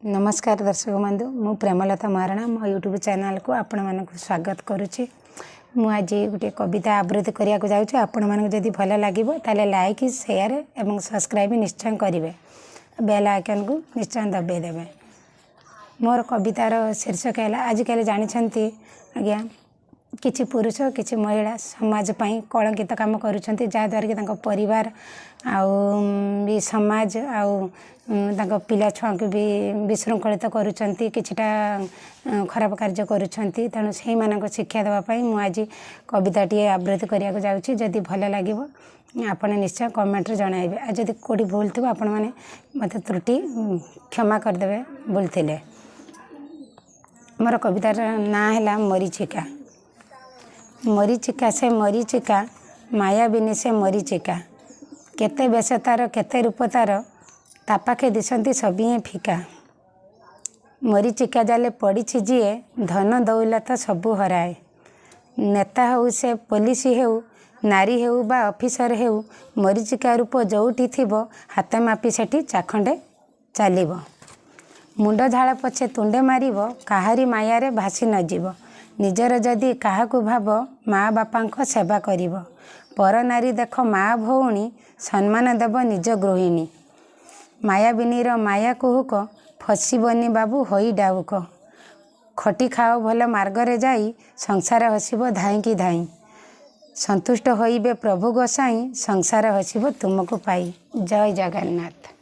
ନମସ୍କାର ଦର୍ଶକ ବନ୍ଧୁ, ମୁଁ ପ୍ରେମଲତା ମହାରଣା ମୋ ୟୁଟ୍ୟୁବ୍ ଚ୍ୟାନେଲ୍କୁ ଆପଣମାନଙ୍କୁ ସ୍ୱାଗତ କରୁଛି। ମୁଁ ଆଜି ଗୋଟିଏ କବିତା ଆବୃତ୍ତି କରିବାକୁ ଯାଉଛି। ଆପଣମାନଙ୍କୁ ଯଦି ଭଲ ଲାଗିବ, ତାହେଲେ ଲାଇକ୍, ସେୟାର ଏବଂ ସବସ୍କ୍ରାଇବ୍ ନିଶ୍ଚୟ କରିବେ। ବେଲ୍ ଆଇକନ୍କୁ ନିଶ୍ଚୟ ଦବାଇ ଦେବେ। ମୋର କବିତାର ଶୀର୍ଷକ ହେଲା, ଆଜିକାଲି ଜାଣିଛନ୍ତି ଆଜ୍ଞା, କିଛି ପୁରୁଷ, କିଛି ମହିଳା ସମାଜ ପାଇଁ କଳଙ୍କିତ କାମ କରୁଛନ୍ତି, ଯାହାଦ୍ୱାରା କି ତାଙ୍କ ପରିବାର ଆଉ ବି ସମାଜ ଆଉ ତାଙ୍କ ପିଲା ଛୁଆଙ୍କୁ ବି ବିଶୃଙ୍ଖଳିତ କରୁଛନ୍ତି, କିଛିଟା ଖରାପ କାର୍ଯ୍ୟ କରୁଛନ୍ତି। ତେଣୁ ସେଇମାନଙ୍କୁ ଶିକ୍ଷା ଦେବା ପାଇଁ ମୁଁ ଆଜି କବିତାଟିଏ ଆବୃତ୍ତି କରିବାକୁ ଯାଉଛି। ଯଦି ଭଲ ଲାଗିବ, ଆପଣ ନିଶ୍ଚୟ କମେଣ୍ଟରେ ଜଣାଇବେ। ଆଉ ଯଦି କେଉଁଠି ଭୁଲ ଥିବ, ଆପଣମାନେ ମୋତେ ତ୍ରୁଟି କ୍ଷମା କରିଦେବେ ଭୁଲ ଥିଲେ। ମୋର କବିତାର ନାଁ ହେଲା ମରିଚିକା। ମରିଚିକା ସେ ମରିଚିକା, ମାୟାବିନୀ ସେ ମରିଚିକା। କେତେ ବେଶ ତାର, କେତେ ରୂପ ତାର, ତା ପାଖେ ଦିଶନ୍ତି ସଭିଏଁ ଫିକା। ମରିଚିକା ଜାଲେ ପଡ଼ିଛି ଯିଏ, ଧନ ଦୌଲତ ସବୁ ହରାଏ। ନେତା ହେଉ ସେ ପୋଲିସ ହେଉ, ନାରୀ ହେଉ ବା ଅଫିସର ହେଉ, ମରିଚିକା ରୂପ ଯୋଉଠି ଥିବ, ହାତ ମାପି ସେଠି ଚାଖଣ୍ଡେ ଚାଲିବ। ମୁଣ୍ଡ ଝାଳ ପଛେ ତୁଣ୍ଡେ ମାରିବ, କାହାରି ମାୟାରେ ଭାସି ନଯିବ। ନିଜର ଯଦି କାହାକୁ ଭାବ, ମା ବାପାଙ୍କ ସେବା କରିବ। ପର ନାରୀ ଦେଖ ମା ଭଉଣୀ, ସମ୍ମାନ ଦେବ ନିଜ ଗୃହିଣୀ। ମାୟାବିନୀର ମାୟା କୁହୁକ, ଫସିବନି ବାବୁ ହୋଇ ଡାଉକ। ଖଟି ଖାଅ ଭଲ ମାର୍ଗରେ ଯାଇ, ସଂସାର ହସିବ ଧାଇଁକି ଧାଇଁ। ସନ୍ତୁଷ୍ଟ ହୋଇବେ ପ୍ରଭୁ ଗୋସାଇଁ, ସଂସାର ହସିବ ତୁମକୁ ପାଇ। ଜୟ ଜଗନ୍ନାଥ।